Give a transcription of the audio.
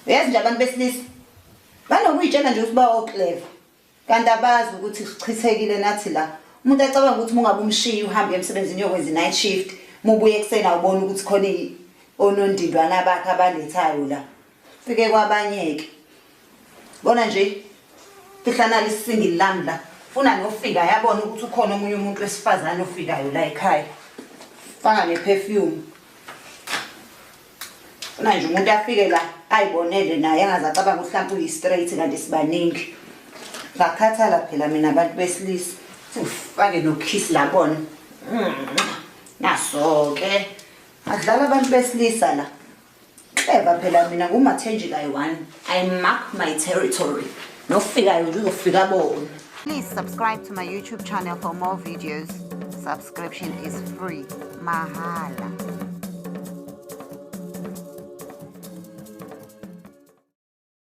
Uyazi nje abantu besilisa banokuyitshela nje ukuthi bawo-clever kanti abazi ukuthi sichithekile nathi la. Umuntu acabanga ukuthi uma ungabe umshiya uhambe emsebenzini uyokwenza i-night shift, uma ubuya ekuseni awuboni ukuthi khona onondindwana bakhe abalethayo la. Fike kwabanye-ke. Bona nje fihla nali isingili lami la. Funa nofika yabona ukuthi ukhona omunye umuntu wesifazane ofikayo la ekhaya. Faka ne-perfume. Funa nje umuntu afike la ayibonele naye angaze acabanga ukuthi mhlawumbe uyi-straight kanti sibaningi. Ngakhathala phela mina abantu besilisa. Sengifake nokhisi la bona. Naso-ke. Adlala abantu besilisa la. Clever phela mina ngumathenji kayi-one. I mark my territory. Nofikayo nje uzofika bona. Please subscribe to my YouTube channel for more videos. Subscription is free. Mahala.